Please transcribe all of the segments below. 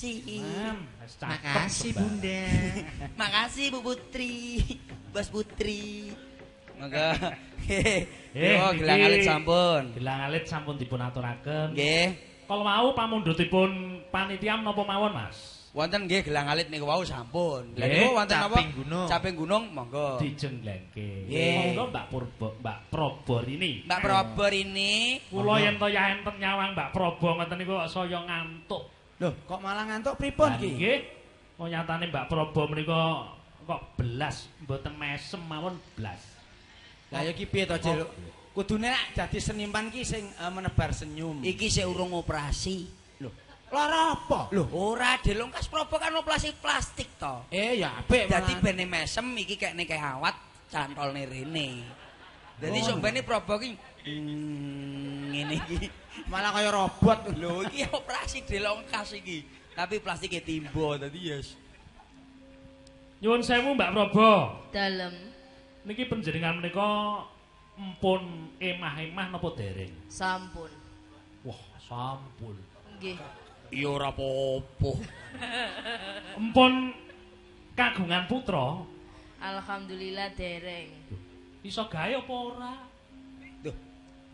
Makasih. Makasih Bunda. Makasih Bu Putri. Bos Putri. Monggo. Yo gelang alit sampun. Gelang alit sampun dipun aturaken. Nggih. Kalau mau pamundhutipun panitia menapa mawon, Mas? Wonten nggih gelang alit niku wau sampun. Lha niku wonten napa? Caping gunung monggo. Dijenglengke. Monggo Mbak Purbo, Mbak Proborini. Mbak Proborini. Kula yen to ya enten nyawang Mbak Probo ngoten niku kok saya ngantuk. Lho, kok malah ngantuk pripun ki? Nggih. Oh nyatane Mbak Probo menika kok belas mboten mesem mawon blas. Lah ya ki piye to, Cil? Kudune nek dadi seniman ki sing menebar senyum. Iki sik urung operasi. Lho, lara apa? Lho, ora Delongkas Probo kan operasi plastik to. Ya apik. Dadi bene mesem iki kekne kae awat cantolne rene. Dadi sok bene Probo ki ngene iki. Malah kaya robot. Lho, iki operasi Delongkas iki. Tapi plastike timbo dadi yes. Nyuwun sewu Mbak Probo. Dalem. Niki panjenengan menika empun emah-emah napa dereng? Sampun. Wah, sampun. Nggih. Ya ora apa-apa. Empun kagungan putra? Alhamdulillah dereng. Iso gawe apa ora? Duh.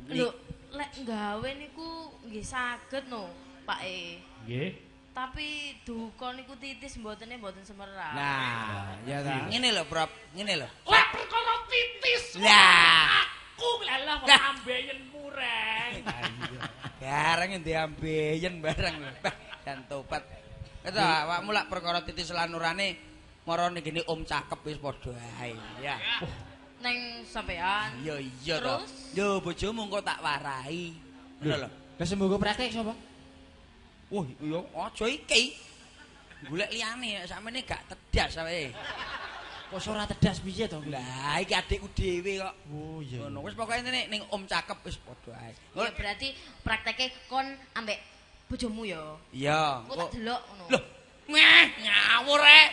Lho, lek gawe niku nggih saged no, Pak E. Nggih. Tapi duka niku titis mbotene mboten semerap. Nah, ya ta. Ngene lho, Prof. Ngene lho. Lek perkara titis. Lah, aku lah kok ambeien mureng. Bareng endi ambeien bareng lho. Bah, jan tobat. Kata awakmu lak perkara titis lan urane marane gene Om cakep wis padha ae. Ya. Neng sampean. Iya iya to. Yo bojomu engko tak warai. Ngono lho. Lah sembuh praktek sapa? Wah, iya aja iki. Golek liyane sakmene gak tedas awake. Kok ora tedas piye to? Lah iki adikku dhewe kok. Oh iya. Ngono wis pokoke intine ning Om cakep wis padha ae. Ya berarti prakteke kon ambek bojomu ya. Iya. Engko tak delok ngono. Loh, meh ngawur rek.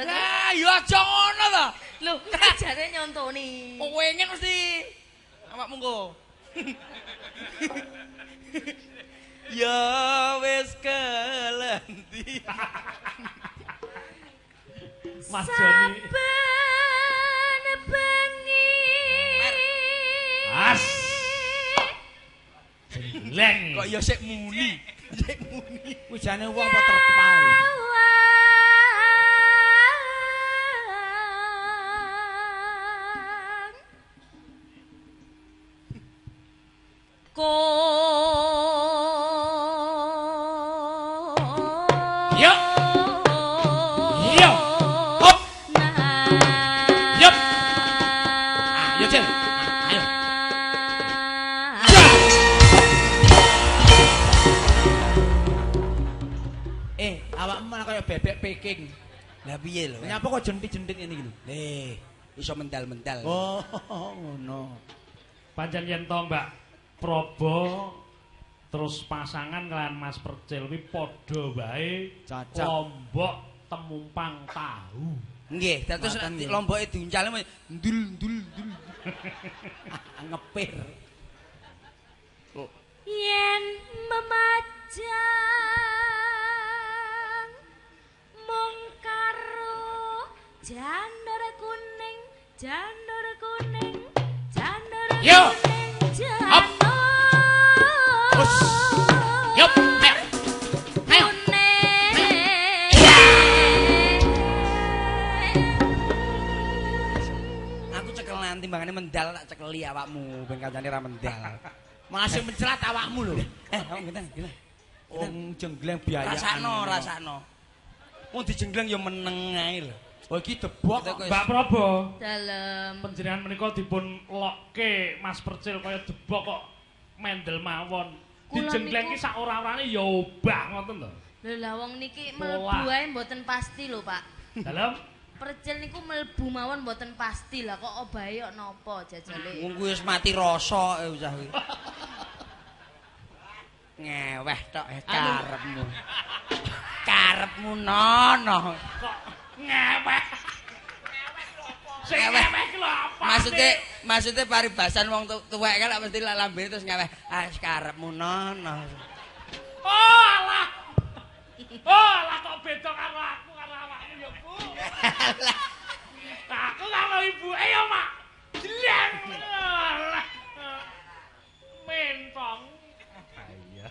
Lah ya aja ngono to. Lho, jare nyontoni. Pengen mesti awakmu engko. Ya wis kelenti. Mas Joni. Saben bengi. As. Jengleng. Kok ya sik muni. Sik muni. Kuwi jane wong apa terpal. Peking. Lah piye lho? Nyapa kok jentit-jentit ngene iki lho? Leh, iso mendal-mendal. Oh, ngono. Pancen yen to Mbak Probo terus pasangan kalian Mas Percil kuwi padha wae lombok temumpang tahu. Nggih, terus lomboke diuncale ndul ndul ndul. Ngepir. Yen memajang mung karo janur kuning, janur kuning, janur kuning, janur. Yup, ayo. Ayo. Aku cekelan timbangane mendal tak cekeli awakmu ben kancane ra mendal. Malah sing mencelat awakmu lho. Awak ngeten, ngeten. Wong jenggleng biayaan. Rasakno, rasakno. Wong dijenggleng ya meneng ae lho. Oh iki debok kok. Mbak Probo. Dalem. Panjenengan menika dipun lokke Mas Percil kaya debok kok mendel mawon. Dijenggleng iki sak ora-orane ya obah ngoten to. Lho lah wong niki mlebu ae mboten pasti lho, Pak. Dalem. Percil niku mlebu mawon mboten pasti lah kok obahe kok napa jajale. Wong kuwi wis mati rasa cah kuwi. Ngeweh tok karepmu. Karepmu nono. Kok ngeweh. Sing ngeweh ki lho apa? Maksudnya paribasan wong tuwek kan mesti lambene terus ngeweh. Ah karepmu nono. Oh alah. Oh, lah kok beda karo aku karo awakmu ya, Bu. Aku karo ibuke ya, Mak. Jeleng. Alah. Mentong. Iya.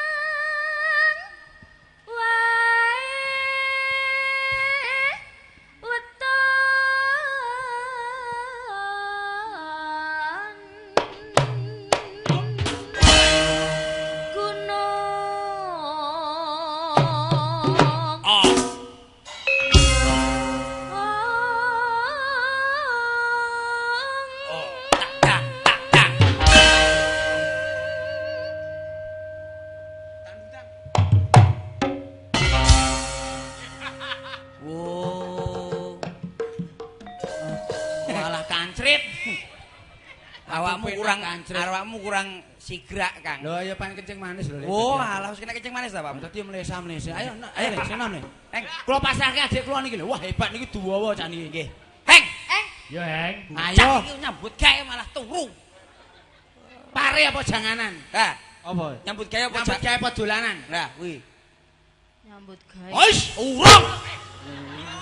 Kembang wae weton gunung. Oh, tak tak tak tak. Wow. Walah kancrit. Awakmu kurang kancrit. Awakmu kurang sigrak, Kang. Lho ya pan kencing manis lho. Oh, alah wis kena kencing manis ta, Pak? Dadi mlesa-mlesa. Ayo, ayo Le, sing nom Le. Heng. Kula pasrahke adik kula niki lho. Wah, hebat niki duwawa cah niki. Nggih. Heng. Ya, Heng. Ayo. Iki nyambut gawe malah turu. Pare apa janganan? Lah, Apa? nyambut gawe apa Nyambut gawe apa dolanan? Lah, kuwi. Nyambut gawe. Wis, urung.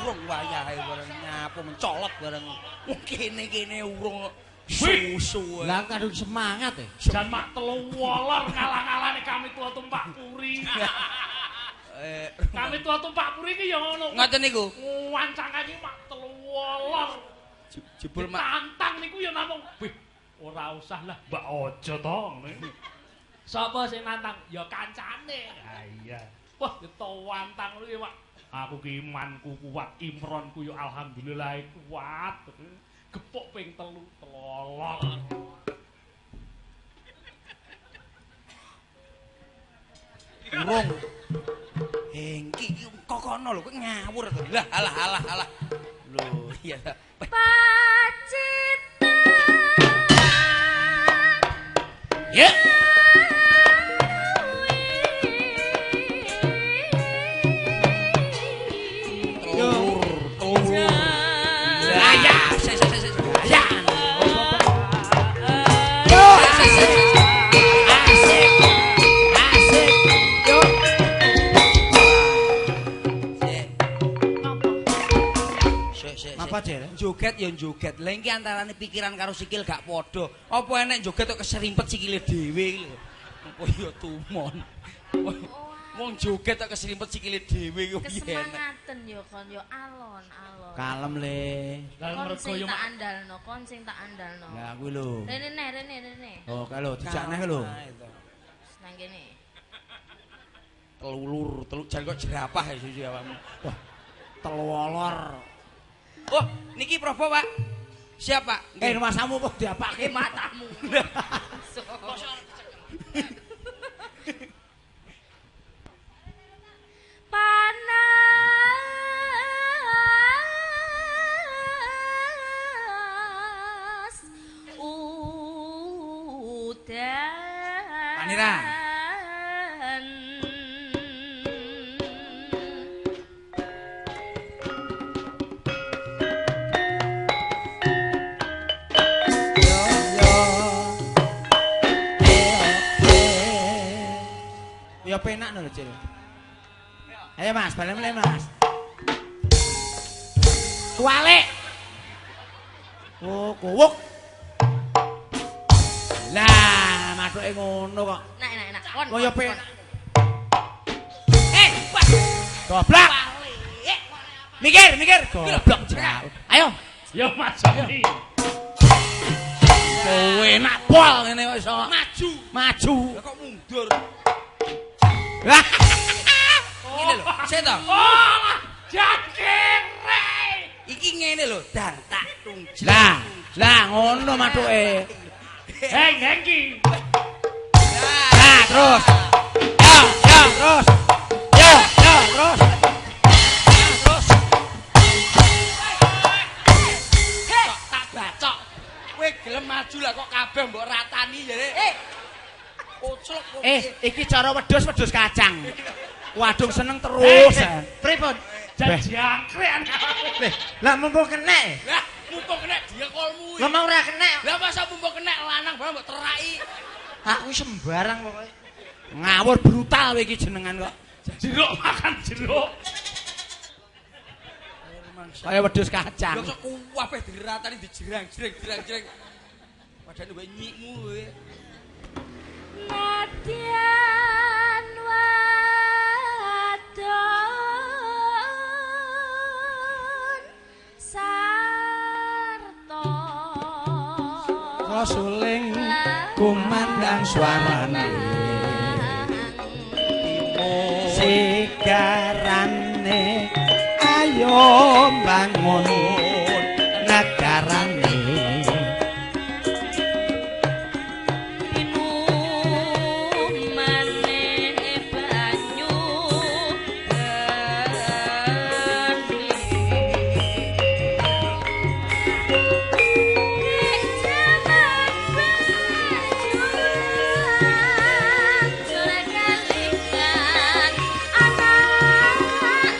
Urung wayahe bareng nyapu mencolot bareng. Wong kene-kene urung susu. Lah kadung semangat e. Jan mak telu wolor ngalah-ngalane kami tua tumpak puri. Kami tua tumpak puri iki ya ngono. Ngoten niku. Wancang iki mak telu wolor. Jebul mak Tantang niku ya namung wih ora usah lah mbak aja to ngene. Sapa sing nantang? Ya kancane. Ha iya. Wah ditantang kuwi Pak. Aku ki imanku kuat, imronku ya alhamdulillah kuat. Gepuk ping 3 telolor. Urung. Hengki iki kokono lho, kowe ngawur to. Lah alah alah alah. Lho iya. Pacitan. Ya. Telur, telur. Lah ya, se se se se. Ya. Yo, Se se se. asik. Asik. Yo. Se se se. Apa, Cil? Joget ya joget. Lah iki antarane pikiran karo sikil gak padha. Apa enek joget kok keserimpet sikile dhewe iki lho. Apa ya tumon. Wong joget kok keserimpet sikile dhewe iki piye enek. Kesemangaten ya kon ya alon-alon. Kalem le. Lah Kon mergo sing yo tak mak andalno, kon sing tak andalno. Lah kuwi lho. Rene neh, rene rene. Oh, kae lho dijak neh lho. Nang kene. Telulur, telu jan kok jerapah ya susu awakmu. Wah, telolor. Oh, niki Probo, Pak. Siap, Pak. Eh, rumahmu kok diapake Matamu. Panas udan. Panira. Yo yo. Ya penak lho, Cil. Ayo Mas, balik mulai Mas. Kualik. Oh, kuwuk. Lah, mathuke ngono kok. Enak enak enak. Kon. Kaya kon, penak. kon. Eh, wah. Goblok. Balik. Mikir, mikir. Goblok. Ayo. Ya Mas Joni. Kowe enak pol ngene kok iso. Maju. Maju. Lah kok mundur. Lah, Ngene lho. Sik to. Oh, lah jangkere. Iki ngene lho, dang tak tung. lah, lah ngono mathuke. Heng, hengki. Lah, terus. Ya, ya, terus. Ya, ya, terus. Terus. Kok tak bacok. Kowe gelem maju lah kok kabeh mbok ratani jare. Eh, Koclok kok. Eh, iki cara wedhus-wedhus kacang. Wadung seneng terus. Eh, Pripun? Jan Beh. jangkrik. Leh, lah mumpung kenek. Lah, mumpung kena dia kolmu. Lah mau ora kenek. Lah masa mumpung kena lanang barang mbok teraki. Aku sembarang pokoke. Ngawur brutal kowe iki jenengan kok. Jeruk makan jeruk. Kaya wedhus kacang. Lho kok kuwabeh diratani dijerang-jereng jerang-jereng. Padahal wae nyikmu kowe. Nadyan wadon sarta Rasuling kumandang suarane sigarane ayo bangun negarane minumane banyu bening. Nek jaman berjuang jor kalikan anak lanang.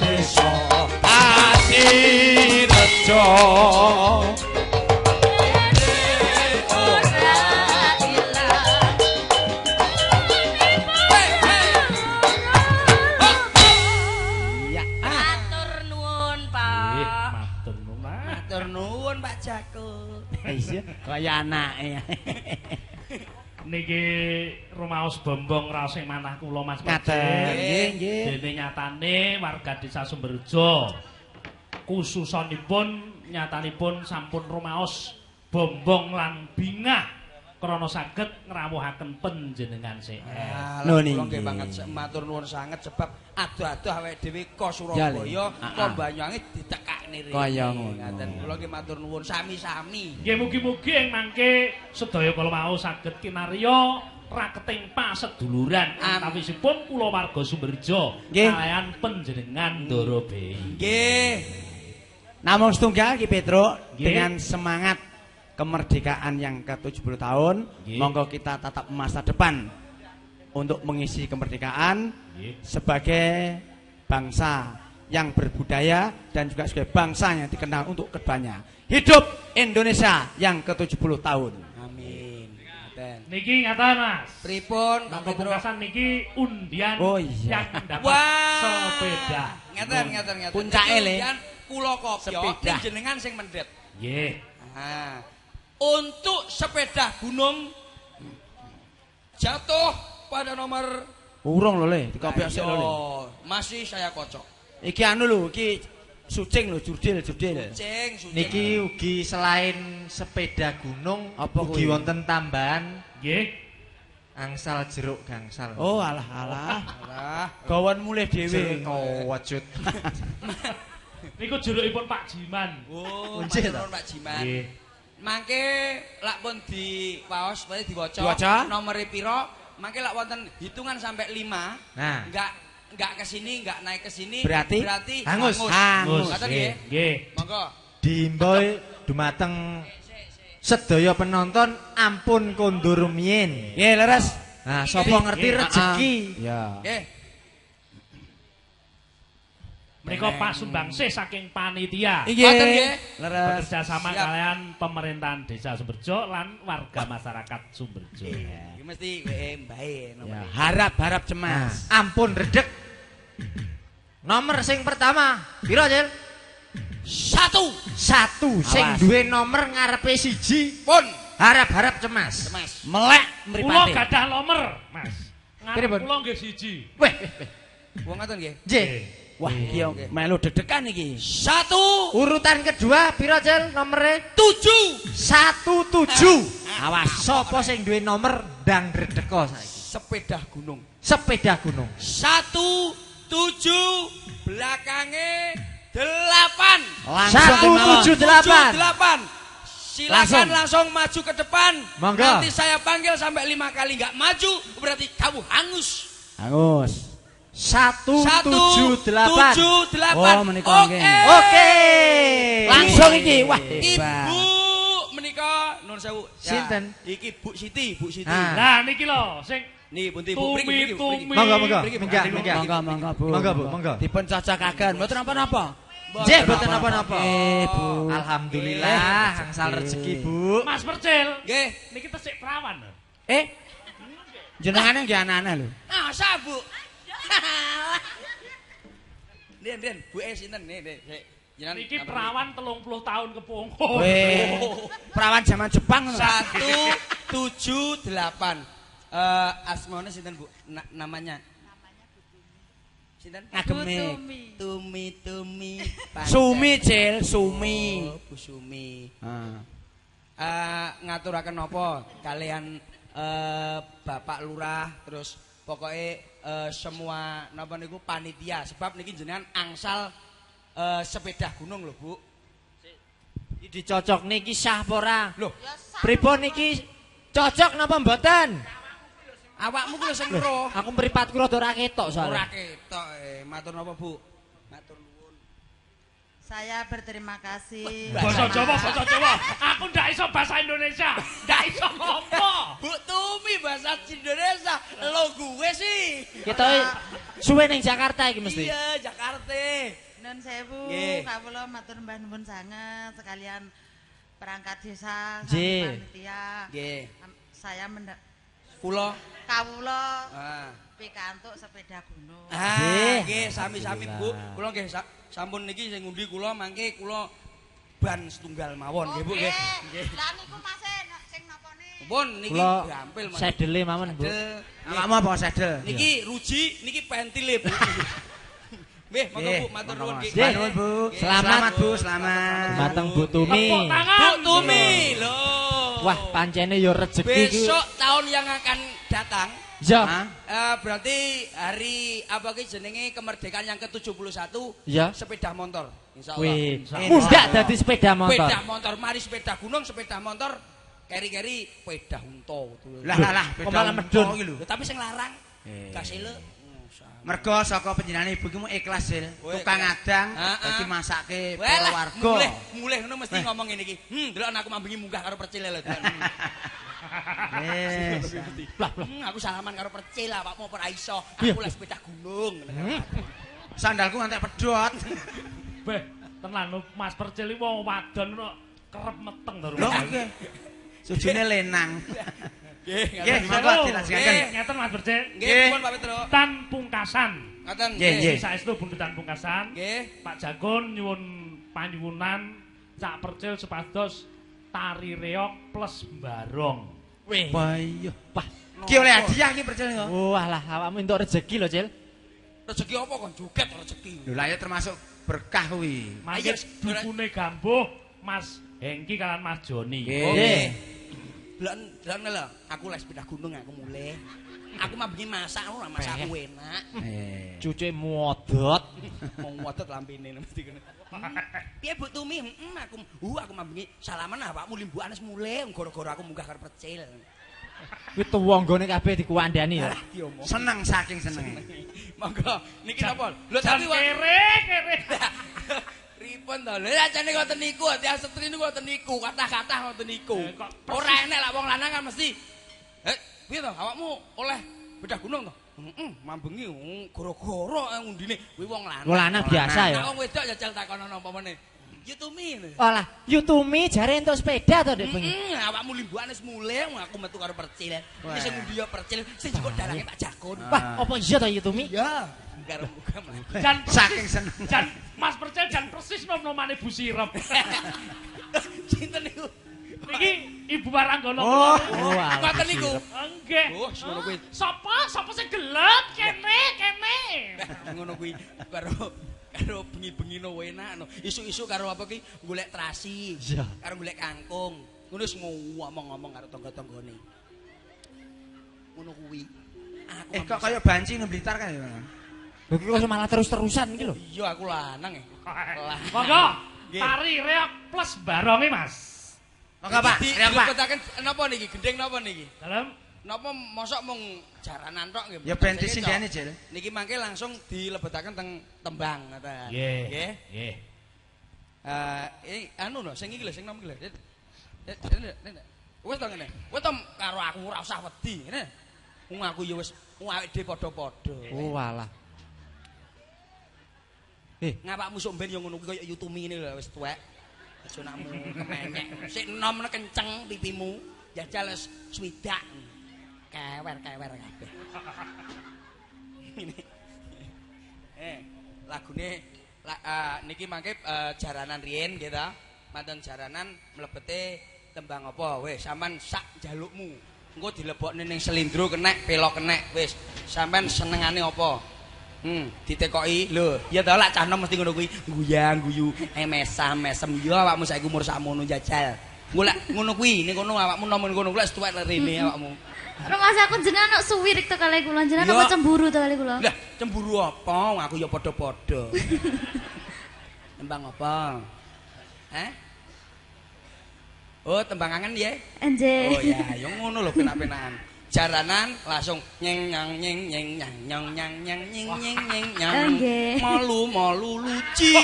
desa dadi rejo. Iya. Matur nuwun, Pak. Matur nuwun. Matur nuwun Pak Jako. Iya, kaya anake. Niki rumaos bombong raos ing manah kula Mas Ngaten. Percil. Nggih, nggih. Dene nyatane warga desa Sumberjo khususanipun nyatanipun sampun rumaos bombong lan bingah krana saged ngrawuhaken panjenengan CR. Lho, Lho nggih niki. banget matur nuwun sanget sebab adoh-adoh awake dhewe ko Ya, Le. Surabaya, Ah, ko ah. Banyuwangi ditekakne rene. Kaya ngono. Ngaten kula nggih matur nuwun sami-sami. Nggih mugi-mugi ing mangke sedaya kala wau saged kinarya raketing paseduluran antawisipun kula warga Sumberjo kaliyan panjenengan Ndara Bei. Nggih. Namung setunggal Ki Petruk, Nggih. dengan semangat kemerdekaan yang ke-70 tahun, Nggih. monggo kita tatap masa depan untuk mengisi kemerdekaan Nggih. sebagai bangsa yang berbudaya dan juga sebagai bangsa yang dikenal untuk kedepannya. Hidup Indonesia yang ke-70 tahun. Amin. Ngaten. Niki ngaten Mas. Pripun Pak Mangko Petruk? pungkasan niki undian Oh, iya. yang mendapat Wah. sepeda. Ngaten ngaten ngaten. Puncake, Le. Undian kula kopyo Sepeda. ning jenengan sing mendhet. Nggih. Nah, untuk sepeda gunung jatuh pada nomor Urung lho Le, dikopiok sik lho Le. Ayo, masih saya kocok. Iki anu lho, iki sucing lho, jurdil, jurdil. Cing, sucing. Niki ugi selain sepeda gunung Apa ugi kuwi? wonten tambahan Nggih. angsal jeruk gangsal. Oh alah alah. Alah. Gawon mulih dhewe. Jeruk kawajut. Niku jerukipun Pak Jiman. Oh, Kunci matur ta? nuwun Pak Jiman. Nggih. Mangke lak pun diwaos, berarti diwaca. Diwaca. Nomore pira? Mangke lak wonten hitungan sampai 5. Nah. Enggak ke sini, enggak naik ke sini. Berarti? Berarti Hangus. Hangus. Ngaten nggih. Nggih. Monggo. Diimbau dumateng sedaya penonton ampun kondur rumiyin. Nggih, leres. Nah, sapa ngerti Nggih. rezeki. Ya. Nggih. Menika pasumbangse saking panitia. Ngoten nggih. Leres. Bekerja sama Siap. kalian pemerintahan Desa Sumberjo lan warga masyarakat Sumberjo. Iki mesti weke mbae Ya, nomore. harap-harap Nah, cemas. ampun redeg. Nomor sing pertama, piro, Cil? 1. Satu sing Awas. duwe nomor ngarepe siji, Pun. harap-harap cemas. Cemas. Melek Kula mripate. gadah lomer, Mas. Ngarep Pripun? kula nggih siji. Weh, weh, weh. Wong ngaten nggih. Nggih. Wah, iki yo melu deg-degan iki. 1 Urutan kedua piro, Cil? Nomere 7. 17. Awas. Sapa sing duwe nomor ndang redeko saiki? Sepeda gunung. Sepeda gunung. 1 7 belakange 8. Langsung Satu, kemawon. tujuh, delapan. 8. Silakan langsung maju ke depan. Monggo. Nanti saya panggil sampai 5 kali nggak maju, berarti kamu hangus. Hangus. 1 7 8. 7 8. Oh, menika Oke. nggih. Oke. Langsung iki. Wah, hebat. Ibu menika nun sewu. Ya, Sinten? Iki Bu Siti, Bu Siti. Ah. Lah niki lho sing Nih pundi Bu? Mriki, mriki, Bu, mriki. Tumi-tumi. Monggo, monggo. Mriki, Minggah, mriki. minggah. Monggo, monggo, Bu. Monggo, Bu, monggo. Dipun cocokaken. Mboten napa-napa. Nggih, mboten napa-napa. Nggih, Bu. Alhamdulillah, angsal rezeki, Bu. Mas Percil. Nggih. Niki tesik prawan. lho. Eh. Jenengane nggih aneh-aneh lho. Masa, Bu? Nen, nen, Bu e sinten? Nih, nih, nih. Jenengan Niki nomor prawan 30 tahun kepungkur. Weh. Perawan zaman Jepang ngono. 1 7 8. Eh, asmane sinten, Bu? Namanya. Sinten? Ngageme. Tumi. Tumi Tumi. Pancen. Sumi, Cil, Sumi. Oh, Bu Sumi. Ah. Ngaturaken napa kalian Bapak Lurah terus pokoke semua napa niku panitia sebab niki jenengan angsal sepeda gunung lho Bu. Dicocok niki sah apa ora? Loh, Pripun niki cocok napa mboten? awakmu ku lho sing roh. Aku mripatku rada ora ketok Ora soalnya. ketok matur napa Bu? Matur nuwun. Saya berterima kasih. Basa Jawa, basa Jawa. Aku ndak iso bahasa Indonesia. Ndak iso ngomong. Bu Tumi bahasa Indonesia. Lo gue sih. Kita suwe ning Jakarta iki mesti. Iya, Jakarta. Nun sewu, kawula matur mbah nuwun sanget sekalian perangkat desa, panitia. Nggih. Saya kula kawula pikantuk sepeda gunung. Ah, nggih, sami-sami Bu. Kula nggih sampun niki sing ngundi kula mangke kula ban setunggal mawon nggih Bu nggih. Lah niku Mas sing napane? Pun niki gampil mawon. Sedele mawon Bu. Awakmu apa sedel? Niki ruji, niki pentile Bu. Nggih, monggo Bu, matur nuwun nggih. Matur nuwun Bu. Selamat Bu, selamat. Dumateng Bu Tumi. Bu Tumi lho. Wah, pancene ya rejeki iki. Besok tahun yang akan datang. Ya. Berarti hari apa ki jenenge kemerdekaan yang ke-71 sepeda motor. Insyaallah. Mundak dadi sepeda motor. Sepeda motor, mari sepeda gunung, sepeda motor, keri-keri sepeda unta. Lah lah lah, sepeda medun iki lho. Tapi sing larang gasile. Mergo saka panjenengane ibu ki ikhlas sil, tukang adang dadi masake para warga. Mulih ngono mesti ngomong ngene iki. Delok aku mambengi munggah karo percil lho. Aku salaman karo percil awakmu apa ora iso. Aku lek sepeda gunung. Sandalku ngantek pedhot. Beh, tenan Mas Percil iki wong wadon kok kerep meteng to. Lho nggih. Sujune lenang. Nggih, nggih, monggo dilajengaken. Ngeten Mas Percil. Nggih, pun Pak Petro. Tan pungkasan. Ngoten. Nggih, saestu bundutan pungkasan. Nggih. Pak Jagon nyuwun panyuwunan Cak Percil supados tari reog plus barong. Wih. Wah iya. Wah, ki oleh hadiah ki Percil kok. Wah lah, awakmu entuk rejeki lho, Cil. Rejeki apa kon joget rejeki. Lho lah ya termasuk berkah kuwi. Mangke dukune gambuh Mas Hengki kalian Mas Joni. Nggih. Delok lho, aku les sepeda gunung aku mulih. Aku mambengi masak ora masak aku enak. Cucuke modot. Mong modot lambene mesti ngono. Piye Bu Tumi? Heeh aku mambengi salaman awakmu limbukan wis mulih gara-gara aku munggah karo percil. Kuwi tuwanggone kabeh dikuwandani ya. Seneng saking senenge. Monggo niki napa? Lho tapi kere-kere. Pripun to? Lha ajane ngoten niku, tiyang setri niku ngoten niku, kathah-kathah ngoten niku. Ora enek lak wong lanang kan mesti. Piye to awakmu oleh bedah gunung to? Heeh, mambengi gara-gara ngundine kuwi wong lanang. Wong lanang biasa ya. Nek wong wedok jajal takonono apa meneh. Yutumi. Alah, Yutumi jare entuk sepeda to Dek bengi. Heeh, awakmu limbukan wis mulih, aku metu karo percil. Iki sing ngundi ya percil, sing cukup dalange Pak Jakun. Wah, apa iya to Yutumi? Iya. Karo muga mlaku. Jan saking seneng. Jan Mas Percil jan persis nom-nomane Bu Sirep. Sinten niku? Niki Ibu Waranggono. Oh, ngoten niku. Nggih. Oh, ngono kuwi. Sapa? Sapa sing gelet? Kene, kene. Ngono kuwi karo karo bengi-bengi no enak no. Isuk-isuk karo apa ki golek terasi, karo golek kangkung. Ngono wis ngomong-ngomong karo tangga-tanggane. Ngono kuwi. Aku kok kaya banci nang Blitar kae ya. Lho iki kok malah terus-terusan iki lho. Iya aku lanang e. Monggo. Tari reog plus baronge Mas. Monggo Pak, reog Pak. Dilebetaken napa niki? Gendhing napa niki? Dalem napa mosok mung jaranan tok nggih. Ya ben disindhane, Jel. Niki mangke langsung dilebetaken teng tembang ngoten. Nggih. Nggih. Anu lho sing iki lho sing nom iki lho. Wis to ngene. Wis to karo aku ora usah wedi ngene. Wong aku ya wis awake dhewe padha-padha. Oh walah. Ngapakmu sok mben ya ngono kuwi kaya Yutumi ngene lho wis tuwek. Aja nakmu kemenyek. Sik enom kenceng pipimu, jajal wis swidak. Kewer-kewer kabeh. Lagune niki mangke jaranan riyen nggih ta. Manten jaranan mlebete tembang apa wis sampean sak njalukmu. Engko dilebokne ning selindro kenek, pelok kenek wis. Sampean senengane apa? Ditekoki lho. Ya ta lak cah nom mesti ngono kuwi. Guyang-guyu, mesam-mesem ya awakmu saiki umur sakmono jajal. Engko lak ngono kuwi ning kono awakmu nom ngono kuwi lak tuwek rene awakmu. Rumah aku jenengan kok suwirik to kali kula, jenengan apa cemburu to kali kula? Lah, cemburu apa? Aku ya padha-padha. Tembang apa? Hah? Oh, tembang kangen ya? Nggih. Oh ya, ya ngono lho penak-penakan. Jaranan langsung nyeng nyang nyeng nyeng nyang nyang nyang nyang nyeng nyeng nyeng nyang. Malu malu luci.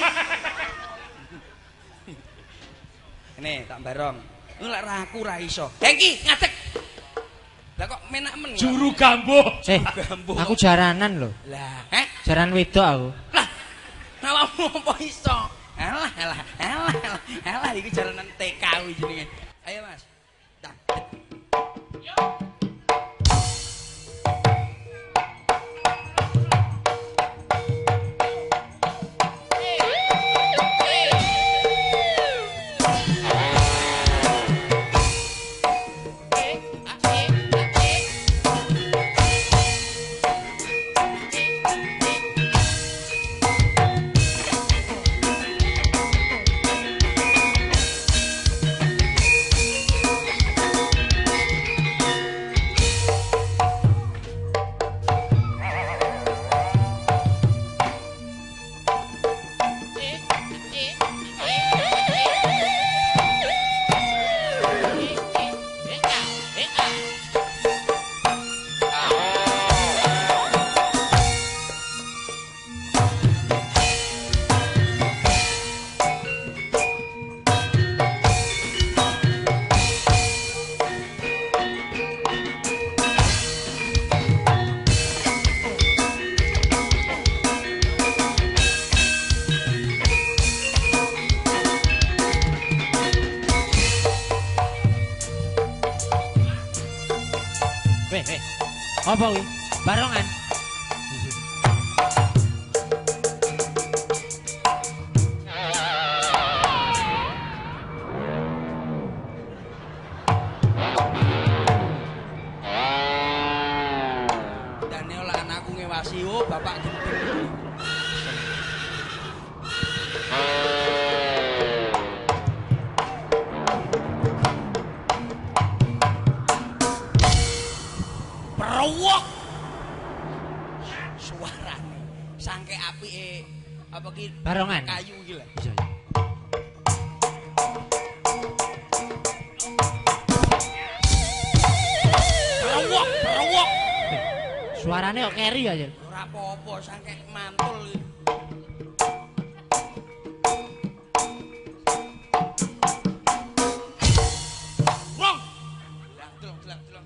Ini tak barong. Lu lek ra aku ra iso. Hengki ngadeg. Lah kok menak men. Juru gambuh. Sih, aku jaranan lho. Lah, eh? Jaran wedok aku. Lah, awakmu apa iso? Alah, alah, alah, alah iki jaranan TK kuwi jenenge. Ayo, Mas. Tak. Yo. Apa kuwi? Barongan. Dane lah anakku ngewasi, oh bapak gendeng. Perwok suarane sangke apike apa ki barongan kayu iki lho. Iya iya. Perwok, perwok. Suarane kok keri ya, Jel. Ora apa-apa sangke mantul iki. Rong. Lah delok delok delok.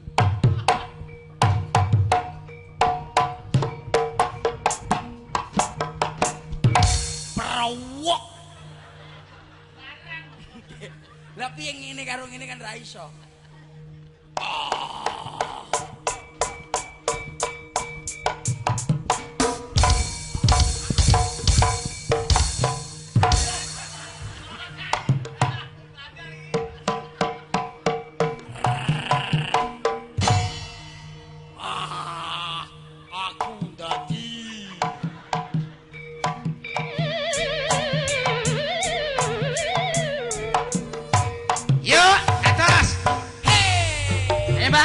Perwok. Lah piye ngene karo ngene kan ra iso. Ah, aku dadi. Yuk, atas. Hei. Ayo, Mbak.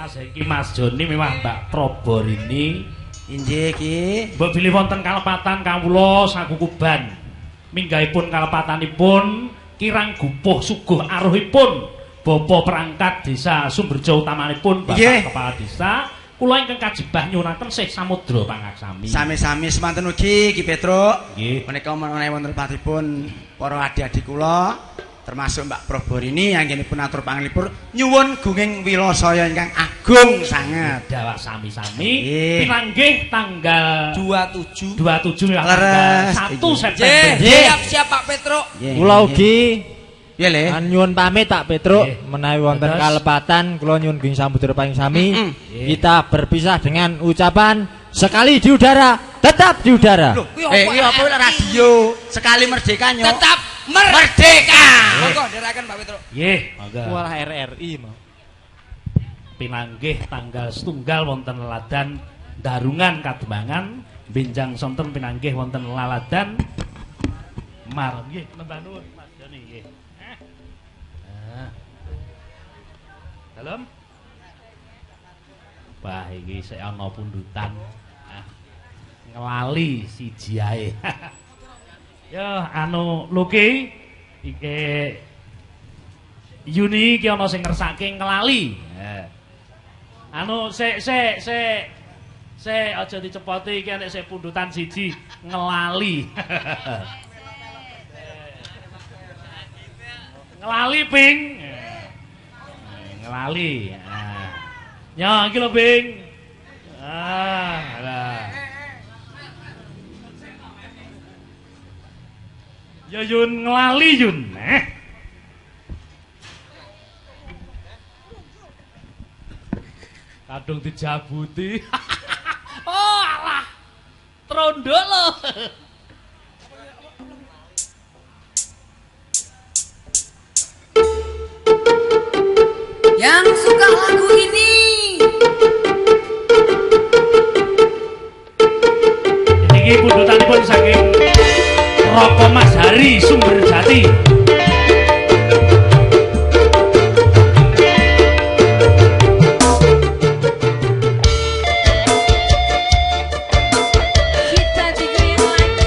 Mas Hengki, Mas Joni miwah Mbak Proborini. Inggih Ki. Mbok bilih wonten kalepatan kawula sakukuban. Minggahipun kalepatanipun kirang gupuh suguh aruhipun Bapak perangkat desa Sumberjo utamanipun Bapak Kepala Desa kula ingkang kajebah nyuwunaken sih samudra pangaksami. Sami-sami semanten ugi Ki Petruk. Nggih. Menika menawi wonten lepatipun para adik-adik kula termasuk Mbak Proborini anggenipun atur panglipur nyuwun gunging wilasaya ingkang agung sanget. Dawah sami-sami pinanggih tanggal 27 27 tanggal 1 September. Siap-siap Pak Petruk. Kula ugi piye le? Nyuwun pamit Pak Petruk menawi wonten kalepatan kula nyuwun gunging samudra pangsami. Kita berpisah dengan ucapan sekali di udara tetap di udara. Loh, kuwi apa radio sekali merdeka nyok. Tetap merdeka. Monggo ndherekaken Pak Petruk. Nggih, monggo. Walah RRI mau. Pinanggih tanggal setunggal wonten leladan Darungan Kademangan, benjang sonten pinanggih wonten laladan Mar. Nggih, nembah nuwun Mas Joni nggih. Dalem. Wah, iki sik ana pundutan. Ngelali siji ae. Ya, anu Luki iki Yuni iki ana sing ngersake ngelali. Anu sik sik sik sik aja dicepoti iki nek sik pundutan siji ngelali. Ngelali ping. Ngelali. Ya iki lho ping. Ah, lah. Ya Yun ngelali Yun. Kadung dijabuti. Oh alah. Trondo lho. Yang suka lagu ini. Niki pundutanipun saking Roko Mas Hari Sumberjati. Kita digoyang lagi.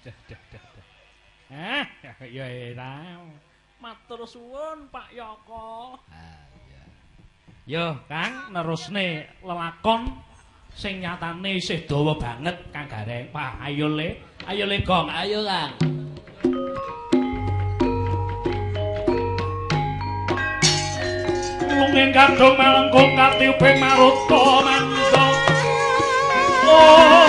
Dah dah dah. Hah, ya ora. Matur suwun Pak Yoko. Ha iya. Yo, Kang, nerusne lelakon sing nyatane isih dawa banget Kang Gareng. Wah, ayo le. Ayo le gong, ayo Kang. Lunging kadung malengkung katiuping maruta mangsa. Oh.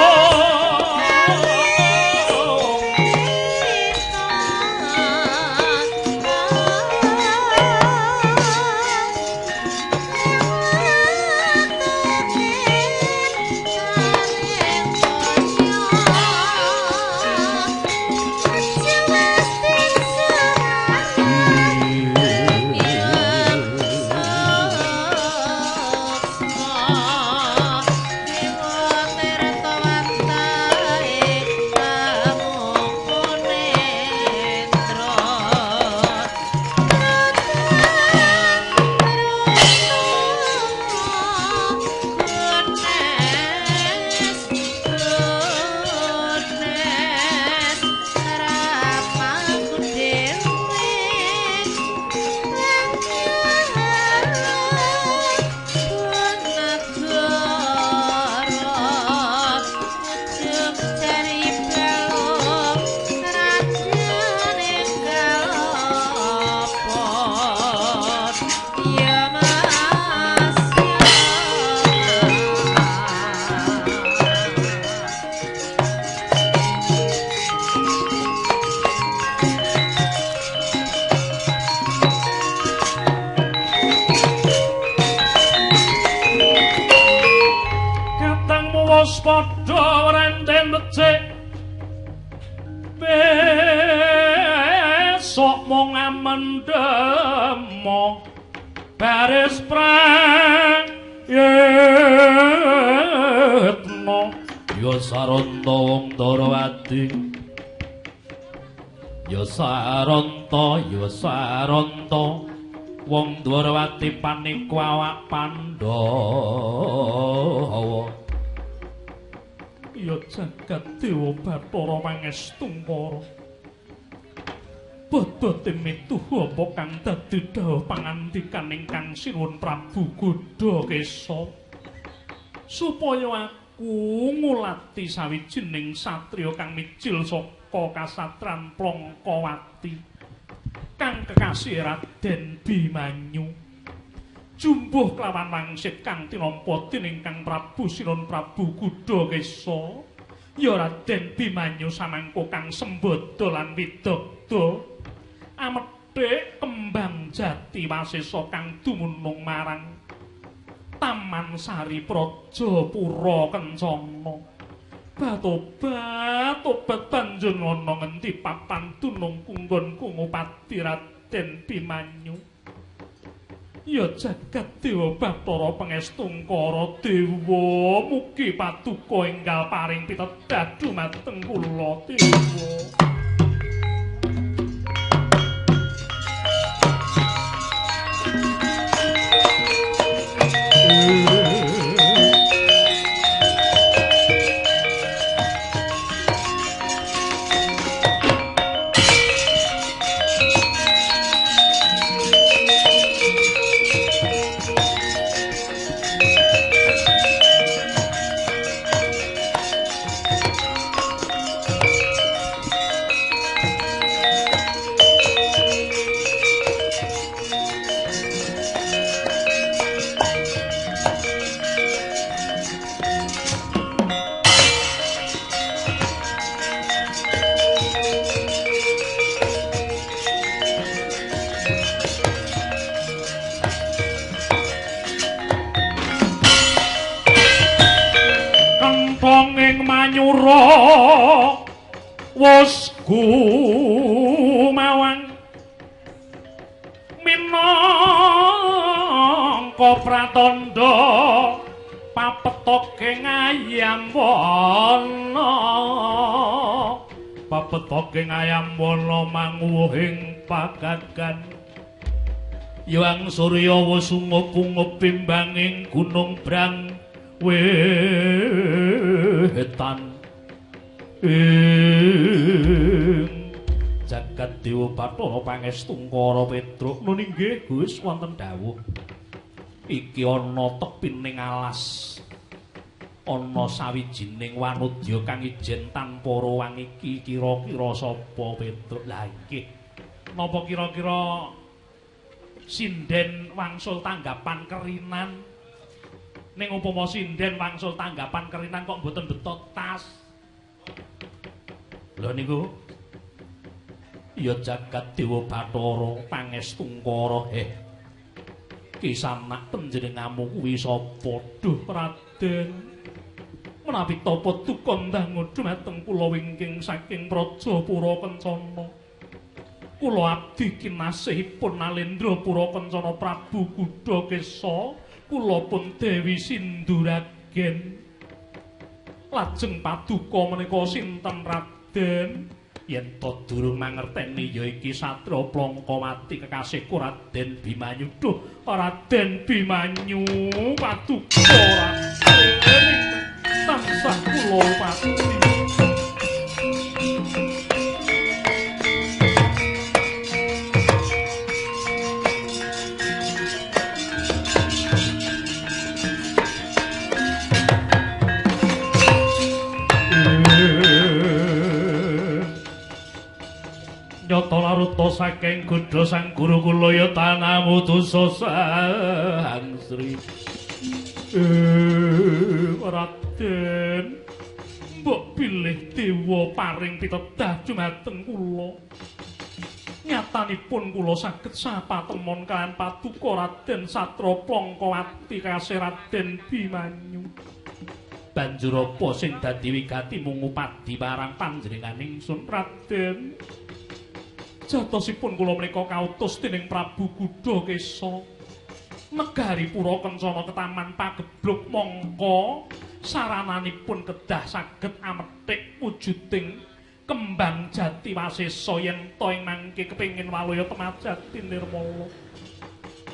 Besok mung amendemo baris prayetno ya saranta wong Darawati ya saranta ya saranta wong Dwarawati paniku awak Pandhawa ya jagat dewa Bathara Mangestungkara. Bodho mituhu apa kang dadi dawuh pangandikan ingkang sinuwun Prabu Gudhakesa supaya aku ngulati sawijining satriya kang mijil saka kasatran Plongkowati kang kekasih Raden Bimanyu jumbuh kelawan wangsit kang tinampa dening Kang Prabu Sinuwun Prabu Gudhakesa ya Raden Bimanyu samangko kang sembada lan widagda amethik kembang jati wasesa kang dumunung marang Taman Sari Praja Pura Kencana. Batobat tobat banjur ana ngendi papan dunung kunggonku ngupati Raden Bimanyu. Ya jagat dewa Bathara Pangestungkara dewa mugi paduka enggal paring pitedhah dumateng kula dewa. Kentonging manyura wus gumawang minangka pratandha papetoke ngayam wana papetoke ngayam wana manguwuhing pagagan Hyang Surya wus ungup-ungup timbanging gunung Brang wetan Ing jagat Dewa Bathara pangestungkara Petruk. Nun inggih Gus wonten dawuh. Iki ana tepining alas. Ana sawijining wanudya kang ijen tanpa ruwang iki kira-kira sapa Petruk? Lah inggih. Napa kira-kira sinden wangsul tanggapan kerinan? Ning upama sinden wangsul tanggapan kerinan kok mboten beto tas. Lho niku ya jagat Dewa Bathara pangestungkara. Heh. Kisanak panjenenganmu kuwi sapa? Duh Raden. Menawi tapa duka ndangu dumateng kula wingking saking Praja Pura Kencana. Kula abdi kinasihipun Nalendra Pura Kencana Prabu Gudhakesa, kula pun Dewi Sinduragen. Lajeng paduka menika sinten Raden? Yen to durung mangerteni ya iki Satria Plangkawati kekasihku Raden Bimanyu. Duh Raden Bimanyu paduka Raden tansah kula pati. Nyata laruta saking godha sang guru kula ya tanamu dosa sang Sri. Raden, mbok bilih dewa paring pitedah dumateng kula. Nyatanipun kula saged sapatemon kaliyan paduka Raden Satria Plangkawati kasih Raden Bimanyu. Banjur apa sing dadi wigati mung ngupadi marang panjenengan ingsun Raden? Jatosipun kula menika kautus dening Prabu Gudhakesa negari Pura Kencana ketaman pagebluk mongko sarananipun kedah saged amethik wujuding kembang jati wasesa yen ta ing mangke kepengin waluya temajati nirmala.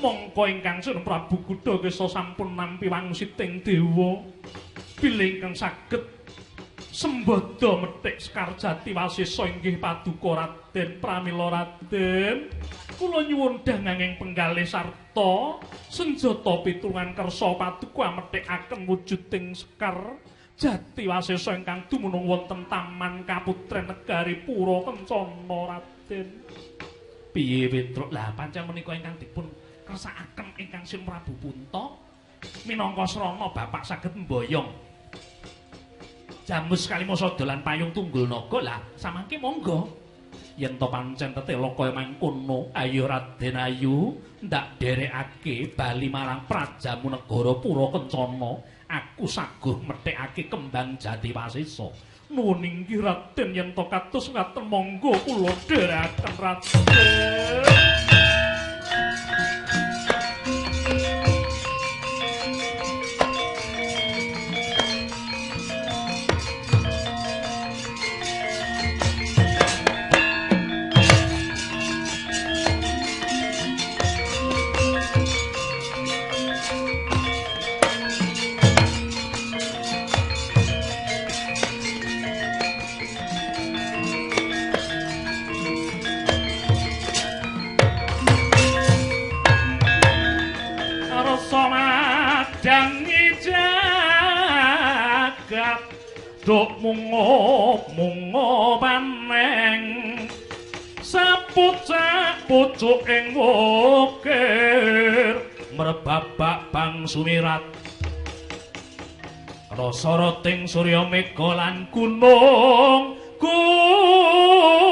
Mongko ingkang Sun Prabu Gudhakesa sampun nampi wangsiting dewa bilih ingkang saged sembada methik sekar jati wasesa inggih paduka Raden. Pramila Raden kula nyuwun danganging penggalih sarta senjata pitulungan kersa paduka methikaken wujuding sekar jati wasesa ingkang dumunung wonten Taman Kaputren Negari Pura Kencana Raden. Piye Petruk? Lah pancen menika ingkang dipun kersakaken ingkang Sin Prabu Punta minangka srana bapak saged mboyong jamus kalima sada lan payung tunggul naga. Lah samangke monggo yen to pancen tetela kaya mangkono, ayo Raden ayu ndak derekake bali marang prajamu negara Pura Kencana. Aku saguh methekake kembang jati wasesa. Nuwun inggih Raden, yen to kados ngaten monggo kula dherekaken Raden. Duk mungo paneng sapucak pucuk ing wukir merbabak bang sumirat rasa roting surya mega lan gunung gunung.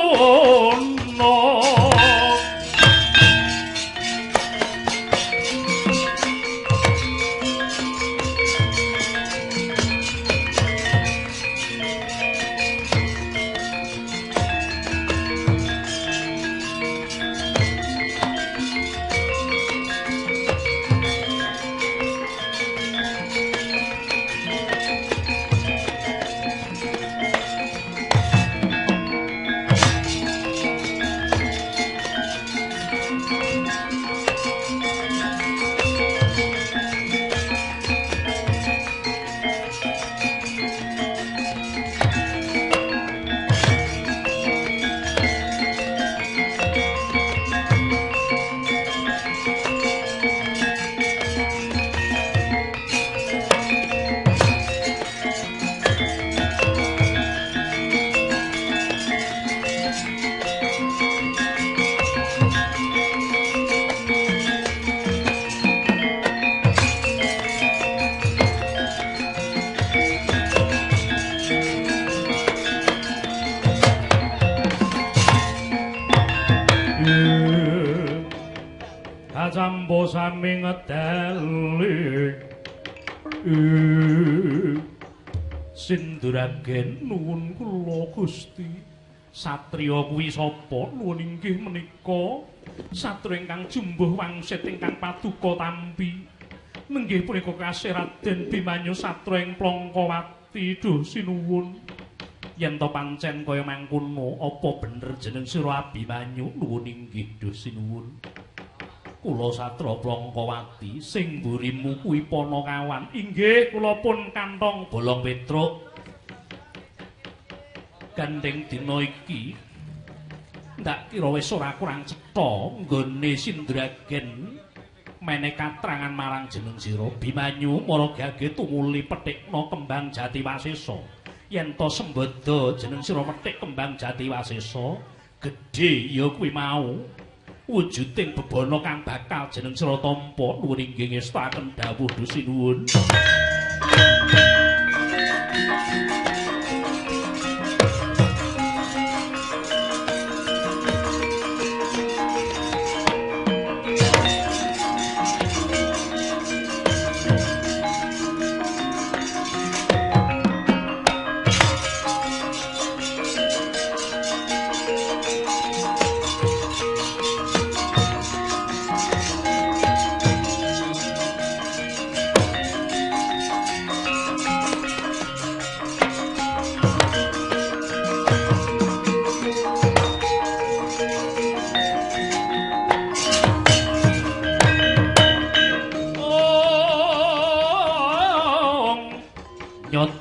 Campa sami ngedali. Sinduragen nuwun kula Gusti. Satriya kuwi sapa? Nuwun inggih menika satriya ingkang jumbuh wangsit ingkang paduka tampi. Nenggih punika kasih Raden Bimanyu satriya ing Plangkawati. Duh sinuwun. Yen to pancen kaya mangkono, apa bener jeneng sira Abimanyu? Nuwun inggih duh sinuwun. Kula Satra Plangkawati sing mburimu kuwi Panakawan. Inggih kula pun kantong bolong Petruk. Gandeng dina iki ndak kira wis ora kurang cetha nggone Sindragen meneh katrangan marang jeneng sira Bimanyu maragage tumuli pethikna kembang jati wasesa. Yen to sembada jeneng sira methik kembang jati wasesa gedhe ya kuwi mau wujuding bebana kang bakal jeneng sira tampa. Nuwun inggih ngestakaken dawuh dusinuwun.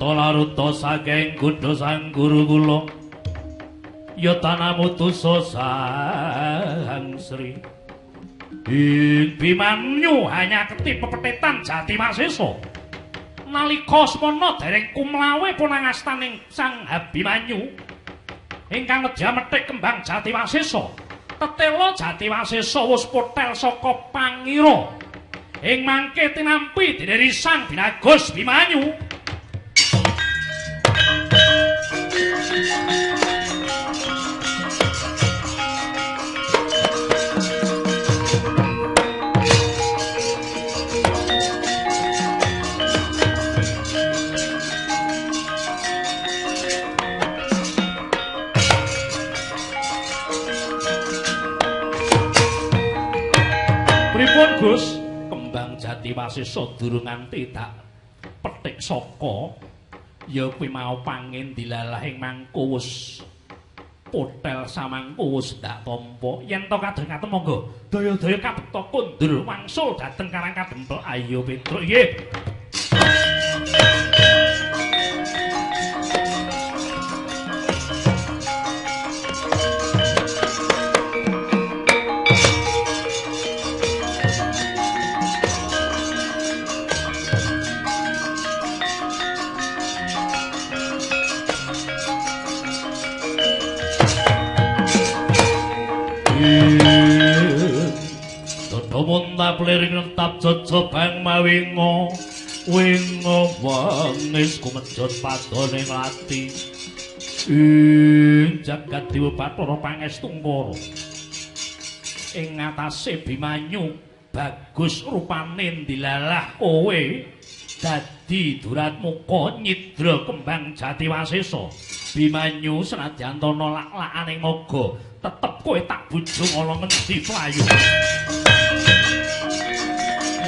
Laruta saking kudha sang guru kula ya tanamutusa sang Sri ing Bimanyu hanya keti pepetetan jati wasesa nalika semana dereng kumlawe punangastaning sang Abimanyu ingkang nedya methik kembang jati wasesa tetela jati wasesa wis potel saka pangira ing mangke tinampi dening sang Binagus Bimanyu. Pripun Gus? Kembang jati wasesa durung nganti tak petik saka ya kuwi mau pangin dilalah ing mangko wis potel samangko wis ndak tampa. Yen to kados ngaten monggo daya-daya kabekta kondur wangsul dhateng Karang Kadempel. Ayo Petruk. Nggih. Pliring netap jejobang mawinga winga wengis kumejot padane nglati ing jagat dewa Bathara Pangestungkara ing ngatasé Bimanyu bagus rupane ndilalah kowe dadi duratmuka nyidra kembang jati wasesa. Bimanyu senadyan ana lak-lakane naga tetep kowe tak bujung ana ngendi playu.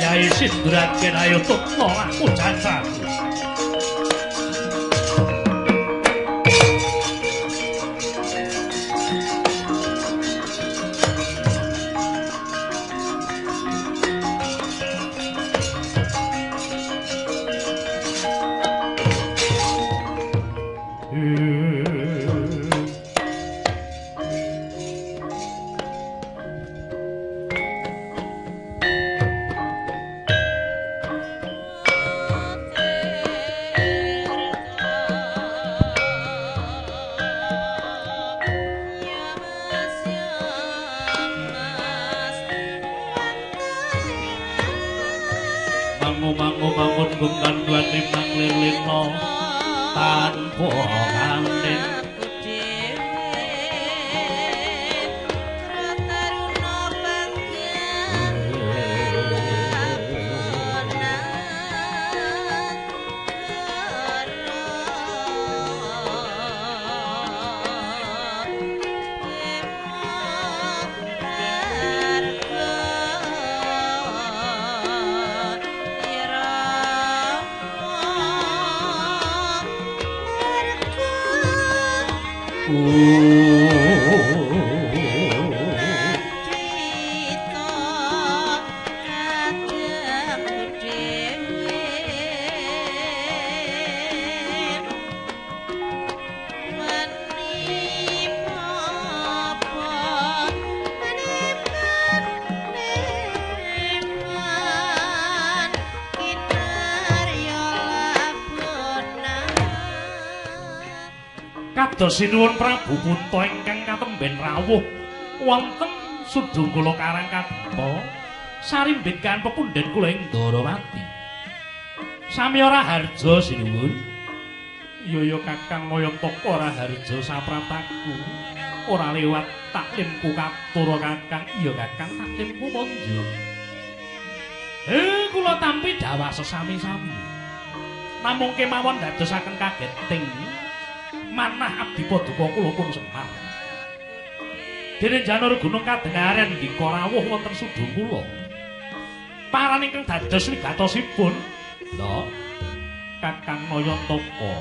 Yai Sindragen ayo tutno aku janjaku. aku. Kados sinuwun Prabu Kunta ingkang katemben rawuh wonten Sudungkala Karang Kadempel sarimbit kan pepundhen kula ing Ndarawati. Sami ora harja sinuwun. Iya ya Kakang Nayantaka ora harja saprataku. Ora lewat taklimku katura Kakang. Iya Kakang taklimku monjo. Kula tampi dawah sesami-sami. Namung kemawon dadosaken kageting manah abdi paduka kula pun Semar. Dene Janur Gunung kadengaren ndika rawuh wonten Sudungkula. Paran ingkang dados wigatosipun, lho Kakang Nayantaka.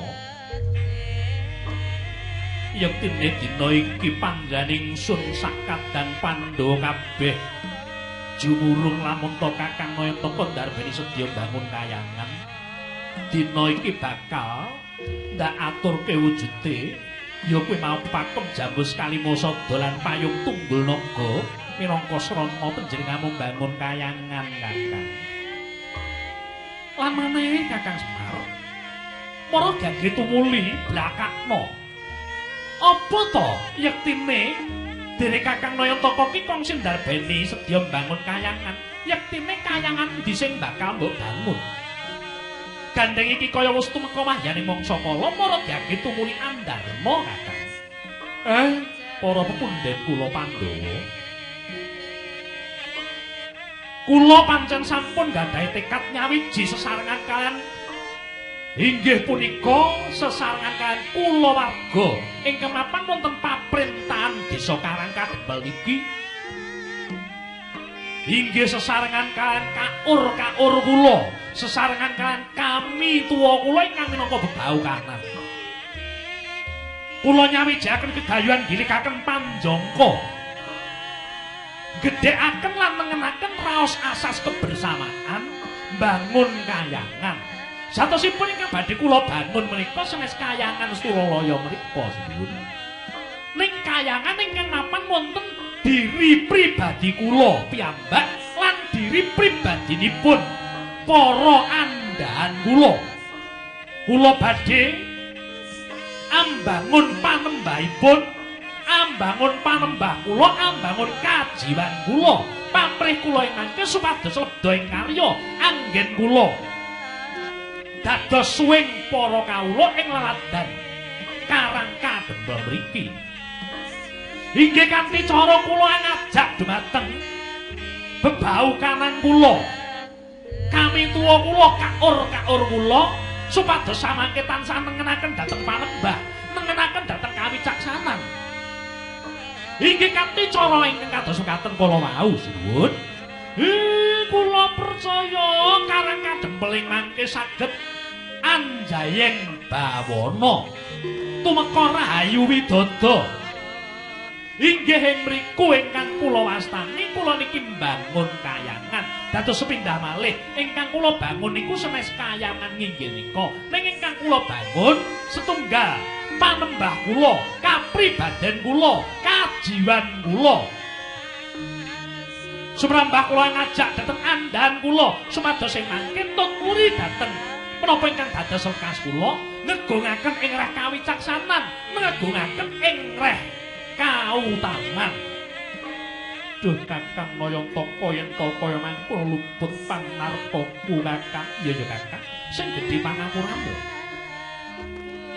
Yektine dina iki panjenengan ingsun sakadang Pandhawa kabeh jumulung lamun ta Kakang Nayantaka ndarbeni sedya bangun kayangan. Dina iki bakal ndak aturke wujude ya kuwi mau pakem jambus Kalimasada lan payung tunggul naga minangka srana panjenenganmu mbangun kayangan Kakang. Lan maneh Kakang Semar para gage tumuli blakakno. Apa to yektine dene Kakang Nayantaka ki kong sing ndarbeni sedya mbangun kayangan? Yektine kayangan endi sing bakal mbok bangun? Gandeng iki kaya wis tumeka mahyane mangsa kala para gage tumuli andarma Kakang. Para pepundhen kula Pandhawa. Kula pancen sampun gadhahi tekad nyawiji sesarengan kalian inggih punika sesarengan kalian kulawarga ingkang mapan wonten paprentahan desa Karang Kadempel iki. Inggih sesarengan kalian kaur-kaur kula, sesarengan kalian kami tuwa kula ingkang minangka bebau kanan. Kula nyawijaken gegayuhan gilikaken panjangka. Gedhekaken lan nengenaken raos asas kebersamaan mbangun kayangan. Satosipun ingkang badhe kula bangun menika sanes kayangan Suralaya menika sinuwun. Ning kayangan ingkang mapan wonten diri pribadi kula piyambak lan diri pribadinipun para andhahan kula. Kula badhe ambangun panembahipun, ambangun panembah kula, ambangun kajiwan kula. Pamrih kula ing mangke supados lebda ing karya anggen kula dados suwing para kawula ing laladan Karang Kadempel mriki. Inggih kanthi cara kula ngajak dumateng bebau kanan kula, kami tuwa kula, kaur-kaur kula supados samangke tansah nengenaken dhateng panembah, nengenaken dhateng kawicaksanan. Inggih kanthi cara ingkang kados mekaten kala wau sinuwun. Kula percaya Karang Kadempel ing mangke saged anjayeng bawana tumeka rahayu widodo. Inggih ing mriku ingkang kula wastani kula niki mbangun kayangan. Dados sepindah malih ingkang kula bangun niku senes kayangan inggih nika. Ning ingkang kula bangun setunggal panembah kula, kapribaden kula, kajiwan kula. Sumrambah kula ngajak dhateng andhahan kula supados ing mangke tuturi dhateng menapa ingkang dados lekas kula ngegongaken ing reh kawicaksanan, ngegongaken ing reh kautaman. Duh Kakang Nayantaka yen ta kaya mangkono luput panartaku Kakang. Iya ya Kakang, sing gedhe pangapuramu.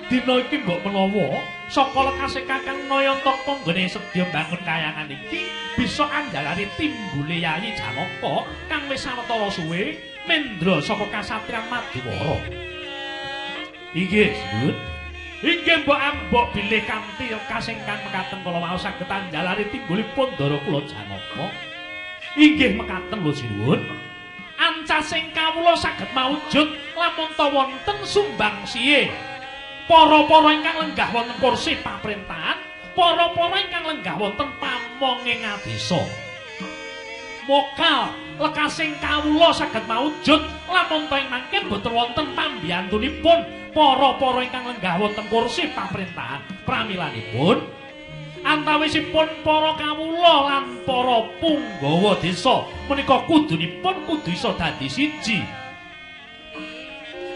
Dina iki mbok menawa saka lekase Kakang Nayantaka nggone sedya mbangun kayangan iki bisa anjalari timbule Yayi Janaka kang wis sawetara suwe mendra saka kasatriyan Maduwara. Inggih, Sinuwun. Inggih mbok ambok bilih kanthi lekas ingkang mekaten kala wau saged anjalari timbulipun ndara kula Janaka. Inggih mekaten lho sinuwun. Ancasing kawula saged maujud lamun ta wonten sumbangsih para-para ingkang lenggah wonten kursi paprentahan para-para ingkang lenggah wonten pamong ing ngadesa. Mokal lekasing kawula saged maujud lamun to ing mangke boten wonten pambiyantunipun para-para ingkang lenggah wonten kursi pamrentahan. Pramilanipun antawisipun para kawula lan para punggawa desa menika kudunipun kudu iso dadi siji.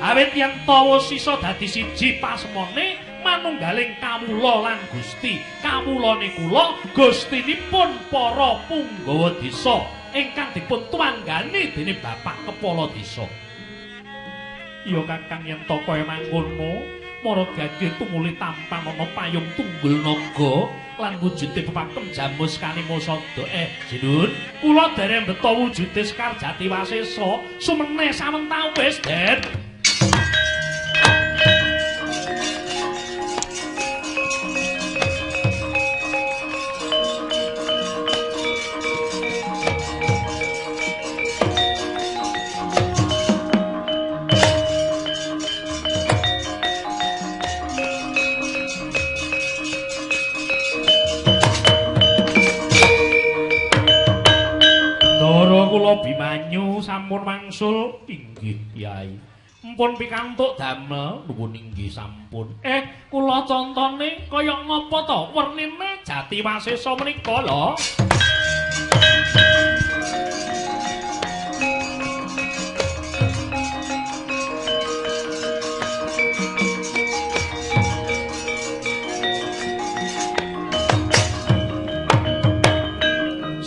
Awit yen tawa iso dadi siji pasemone manunggaling kawula lan Gusti. Kawulane kula, gustinipun para punggawa desa ingkang dipun tuwanggani dening Bapak Kepala Desa. Ya Kakang, yen ta kaya mangkono, mara gage tumuli tampan ana payung tunggul naga lan wujude pepakem jamus kanimasada. Jinun, kula dereng beto wujude Sekar Jati Wasesa sumene sawentawis, Den. Bimanyu sampun wangsul inggih Kyai. Mpun pikantuk damel nuwun inggih sampun. Kula contone kaya ngapa to wernine Jati Wasesa menika lho.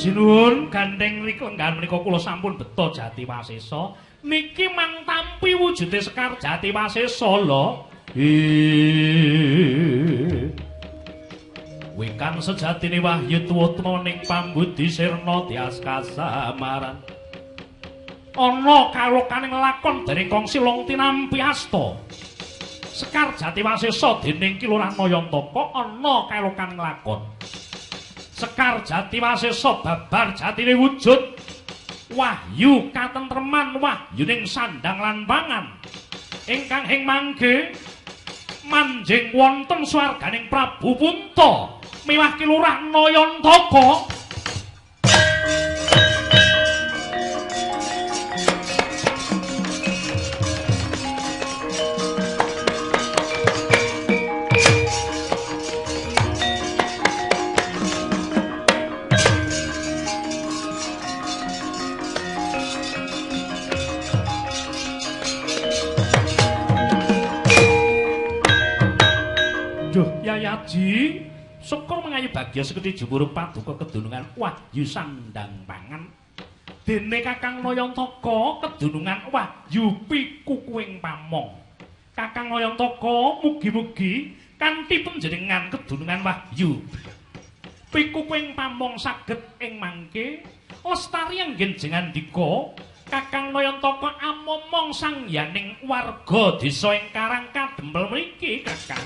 Sinuwun gandeng mriku lenggahan menika kula sampun beto Jati Wasesa. Niki mang tampi wujude Sekar Jati Wasesa lho. Wingkang sejatine wahyu tuwa ning pambudi sirna tias kasamaran. Ana kalokaning lakon dening Kong Silong tinampi asta. Sekar Jati Wasesa dening Ki Lurah Nayantaka ana kalokaning lakon. Sekar Jati Wasesa babar jatine wujud wahyu katentreman wahyuning sandang lan pangan ingkang ing mangke manjing wonten swarganing Prabu Punta miwah Ki Lurah Nayantaka. Yayaji, syukur mengayu bagya sekedhi jumurung paduka kedunungan wahyu sandang pangan. Dene Kakang Nayantaka kedunungan wahyu pikukuing pamong. Kakang Nayantaka mugi-mugi kanthi panjenengan kedunungan wahyu pikukuing pamong saged ing mangke lestari anggen jengandika. Kakang Nayantaka amomong sangyaning warga desa ing Karang Kadempel mriki, Kakang.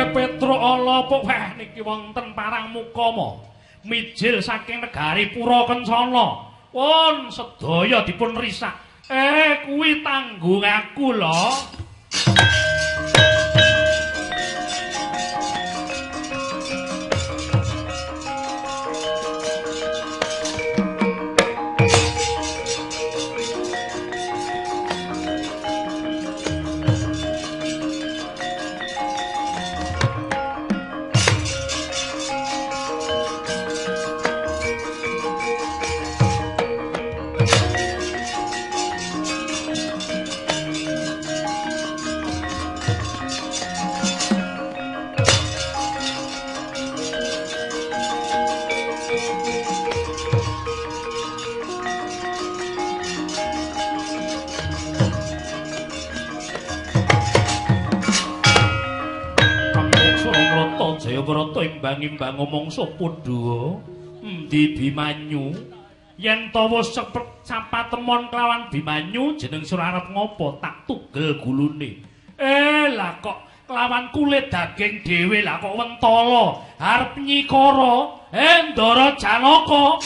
Petro ala weh niki wonten parang mukama mijil saking negari Pura Kencana. Pun sedaya dipun risak. Kuwi tanggung aku lho. Jayabrata imbang-imbang mangsa padha endi Bimanyu yen ta wis sapatemon kelawan Bimanyu jeneng sira arep ngopo tak tugel gulune. Lah kok Kelawan kulit daging dhewe lah kok wentala arep nyikara. Ndara Janaka.